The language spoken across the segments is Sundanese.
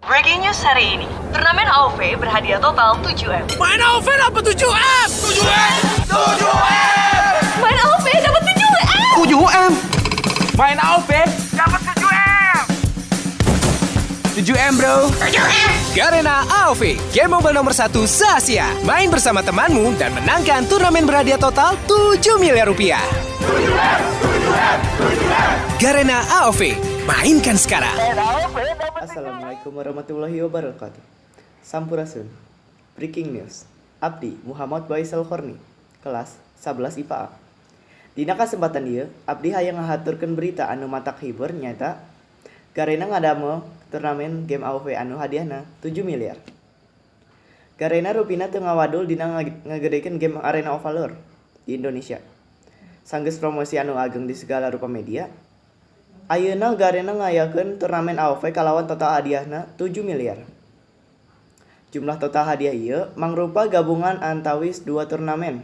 Breaking news hari ini, turnamen AOV berhadiah total 7M. Main AOV dapat 7M. 7M. 7M. Main AOV dapat 7M. 7M. Main AOV dapat 7M. 7M, bro. 7M. Garena AOV, game mobile nomor 1 se-Asia. Main bersama temanmu dan menangkan turnamen berhadiah total 7 miliar rupiah. 7M, 7M, 7M. Garena AOV, mainkan sekarang. Assalamualaikum warahmatullahi wabarakatuh. Sampurasun. Breaking news. Abdi Muhammad Baisal Korni, kelas 11 IPA A. Dina kasempatan ieu, abdi hayang ngahaturkeun berita anu matak hibur, nyaeta Garena ngadamel turnamen game AoV anu hadiahna 7 miliar. Garena rupina teu ngawadul dina ngagedekeun game Arena of Valor di Indonesia. Sanggeus promosi anu ageng di segala rupa media, ayeuna Garena ngayakeun turnamen AoV kalawan total hadiahna 7 miliar. Jumlah total hadiah ieu mangrupa gabungan antawis dua turnamen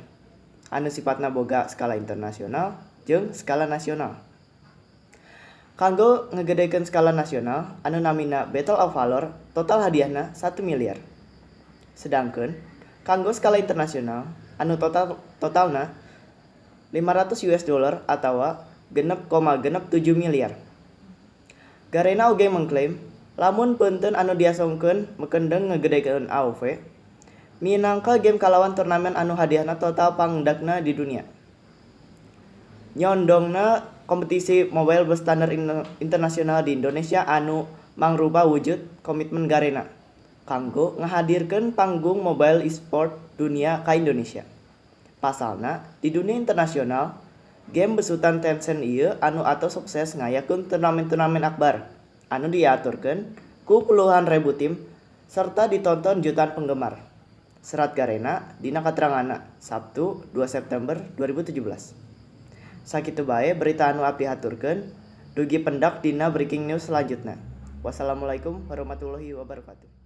anu sifatna boga skala internasional jeung skala nasional. Kanggo ngegedekeun skala nasional anu namina Battle of Valor, total hadiahna 1 miliar. Sedangkeun kanggo skala internasional anu totalna 500 US dollar atawa 6,67 miliar. Garena oge mengklaim lamun peunteun anu diasongkeun mekendeng ngegedekeun AoV minangka game kalawan turnamen anu hadiahna total pangdagna di dunia. Nyondongna kompetisi mobile berstandar internasional di Indonesia anu mangrupa wujud komitmen Garena kanggo ngahadirkeun panggung mobile esport dunia ka Indonesia. Pasalna di dunia internasional, game besutan Tencent ieu anu atos sukses ngayakeun turnamen-turnamen akbar anu diaturkeun ku puluhan ribu tim serta ditonton jutaan penggemar. Serat Garena dina kateranganna, Sabtu, 2 September 2017. Sakitu bae berita anu abdi haturkeun, dugi pendak dina breaking news selanjutna. Wassalamualaikum warahmatullahi wabarakatuh.